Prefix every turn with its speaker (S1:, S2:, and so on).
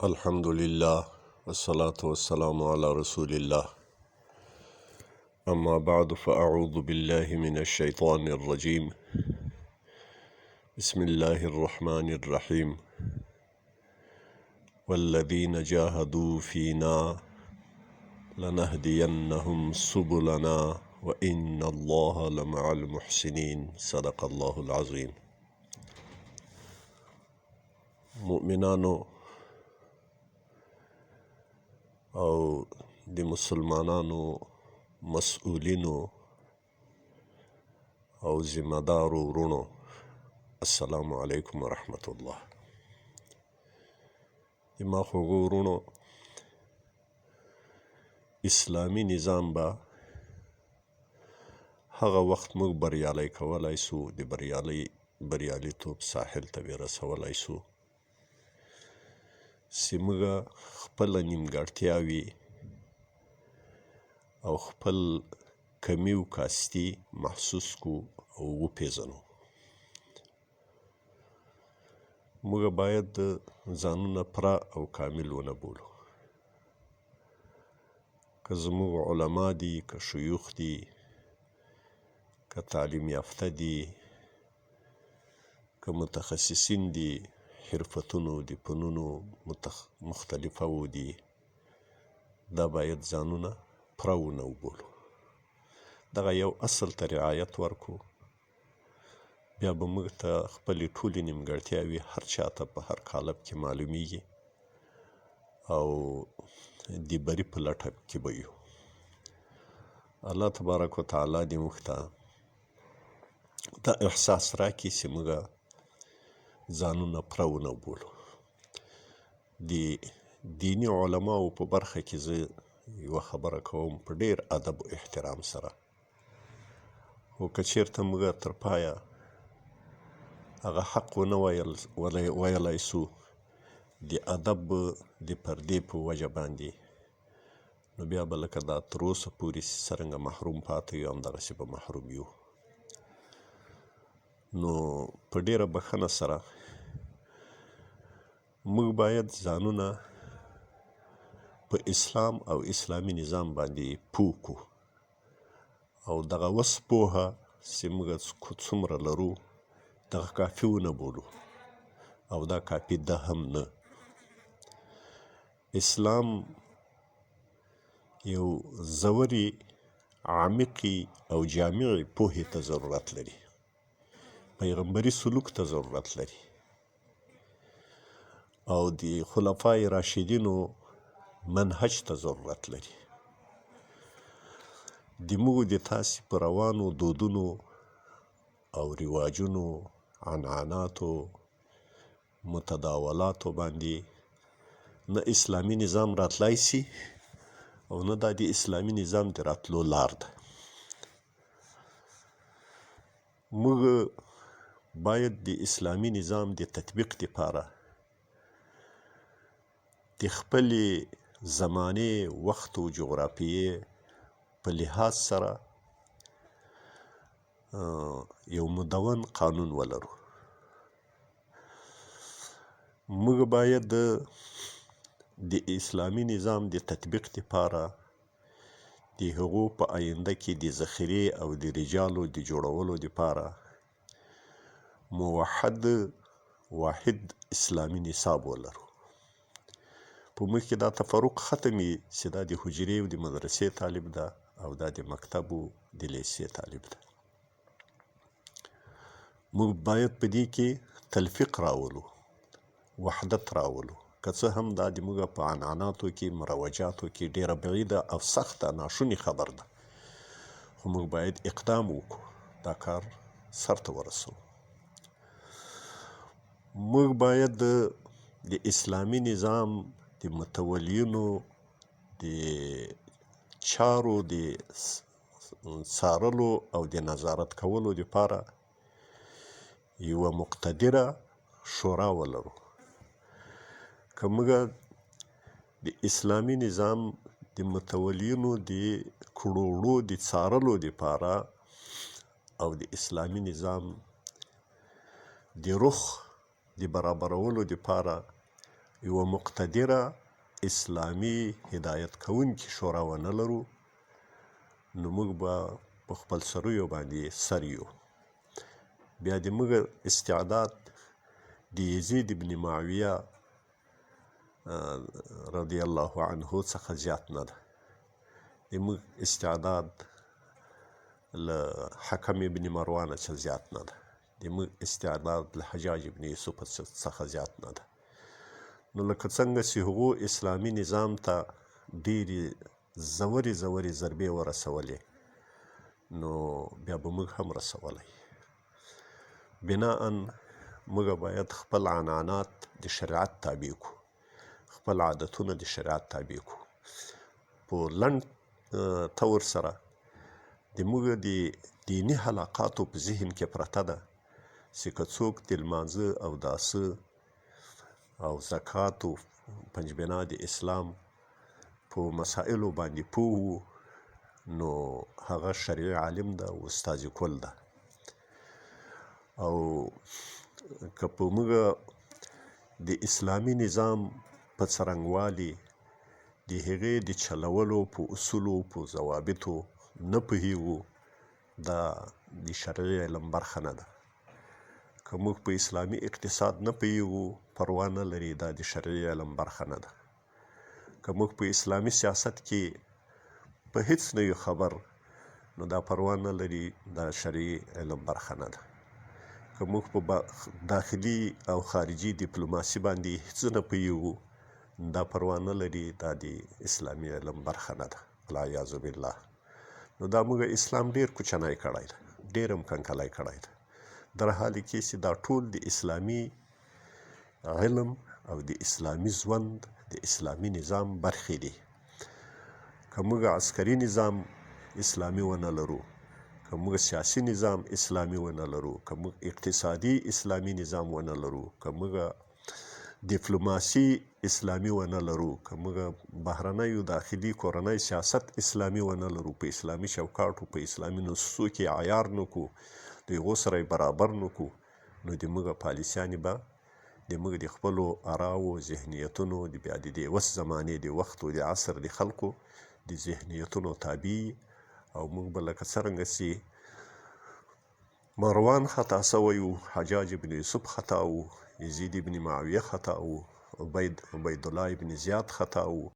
S1: الحمد لله والصلاة والسلام على رسول الله أما بعد فأعوذ بالله من الشيطان الرجيم بسم الله الرحمن الرحيم والذين جاهدوا فينا لنهدينهم سبلنا وإن الله لمع المحسنين صدق الله العظيم مؤمنانو او د مسلمانانو مسؤلینو او ذمه دارو وروڼو السلام علیکم ورحمت الله. د ما خوږو وروڼو، اسلامي نظام به هغه وخت موږ بریالی کولای سو، د بریالیتوب ساحل ته به رسولای سو چې موږ خپله نیمګړتیاوې او خپل کمي او کاستي محسوس کو او وپېژنو. موږ باید ځانونه پوره او کامل ونه بولو. که زموږ علما دي، که شیوخ دي، که تعلیم یافته دي، که متخصصین دي، حرفتونو د فنونو مختلفو دي، دا باید ځانونه پوره ونه وبولو. دغه یو اصل ته رعایت ورکړو، بیا به موږ ته خپلې ټولې نیمګړتیاوې هر چاته په هر قالب کې معلومیږي او د بري په لټه کې به یو. الله تبارک وتعالی دې موږ ته دا احساس راکړي چې موږ ځانونه پوره ونه بولو. د دیني علماو په برخه کې زه یوه خبره کوم په ډېر ادب او احترام سره، خو که چېرته موږ تر پایه هغه حق ونه ویلای سو د ادب د پردې په وجه باندې، نو بیا به لکه دا تر اوسه پورې چې څرنګه محروم پاتې یو، همدغسې به محروم یو. نو په ډېره بښنه سره موږ باید ځانونه په اسلام او اسلامي نظام باندې پوه کړو، او دغه وس پوهه چې موږ څومره لرو دغه کافي ونه بولو، او دا کافي ده هم نه. اسلام یو ژورې، عمیقې او جامعې پوهې ته ضرورت لري، پیغمبري سلوک ته ضرورت لري، او د خلفای راشدینو منهج ته ضرورت لري. د موږ د تاسې په روانو دودونو او رواجونو، عنعناتو، متداولاتو باندې نه اسلامي نظام راتلای سي او نه دا د اسلامي نظام د راتلو لار ده. موږ باید د اسلامي نظام د تطبیق دپاره د خپلې زمانې، وخت او جغرافیې په لحاظ سره یو مدون قانون ولرو. موږ باید د اسلامي نظام د تطبیق دپاره د هغو په آینده کې د ذخیرې او د رجالو د جوړولو دپاره موحد واحد اسلامي نصاب ولرو. په موږ کې دا تفرق ختم وي چې دا د حجرې او د مدرسې طالب ده او دا د مکتب او د لیسې طالب ده. موږ باید په دې کې تلفیق راولو، وحدت راولو. که څه هم دا د موږ په عنعناتو کې، مروجاتو کې ډېره بعیده او سخته ناشونې خبر ده، خو موږ باید اقدام وکړو، دا کار سرته ورسوو. موږ باید د اسلامي نظام د متولیونو د چارو د څارلو او د نظارت کولو دپاره یوه مقتدره شورا ولرو. که موږ د اسلامي نظام د متولیونو د کړو وړو د څارلو دپاره او د اسلامي نظام د رخ د برابرولو دپاره یوه مقتدره اسلامي هدایت کوونکې شورا ونه لرو، نو موږ به په خپل سریو باندې سر یو. بیا د موږ استعداد د یزید ابن معاویه رضی الله عنه څخه زیات نه ده. د موږ استعداد له حکم ابن مروانه څخه زیات نه ده. د موږ استعداد له حجاج ابن یوسف څخه زیات نه ده. نو لکه څنګه چې هغو اسلامي نظام ته ډېرې زورې زورې ضربې ورسولې، نو بیا به موږ هم رسولی. بناءً موږ باید خپل عنعنات د شریعت تابع کړو، خپل عادتونه د شریعت تابع کړو. په لنډ طور سره د موږ د دیني حلقاتو په ذهن کې پرته ده چې که څوک د لمانځه او داسه او زکات او پنځبنا د اسلام په مسائلو باندې پوه وو، نو هغه شرعي عالم ده او استاد کل ده. او که په موږ د اسلامي نظام په څرنګوالي، د هغې د چلولو په اصولو، په ضوابطو نه پوهېږو، دا د شرعي علم برخه نه ده. که موږ په اسلامي اقتصاد نه پوهېږو، پروا نه لري، دا د شرعي علم برخه نه ده. که موږ په اسلامي سیاست کې په هیڅ نه یو خبر، نو دا پروا نه لري، دا شرعي علم برخه نه ده. که موږ په داخلي او خارجي دیپلوماسي باندې هیڅ نه پوهېږو، دا پروا نه لري، دا د اسلامي علم برخه نه ده، والعیاذ بالله. نو دا موږ اسلام ډېر کوچنی کړی دی، ډېر هم کنکلی کړی دی، در حال کې چې دا ټول د اسلامي علم او د اسلامي ژوند د اسلامي نظام برخې دي. که موږ عسکري نظام اسلامي ونه لرو، که موږ سیاسي نظام اسلامي ونه لرو، که موږ اقتصادي اسلامي نظام ونه لرو، که موږ دیپلوماسي اسلامي ونه لرو، که موږ بهرنی او داخلي کورنی سیاست اسلامي ونه لرو، په اسلامي چوکاټو په اسلامي نصوصو کې عیار نه کړو، د هغو سره یې برابر نه کړو، نو د موږ پالیسیانې به د موږ د خپلو اراو ذهنیتونو د بیا د دې اوس زمانې د وخت او د عصر د خلکو د ذهنیتونو تابع، او موږ به لکه څرنګه چې مروان خطا سوی وو، حجاج ابن یوسف خطا وو، یزید ابن معاویه خطا وو، عبید عبیدالله ابن زیاد خطا وو.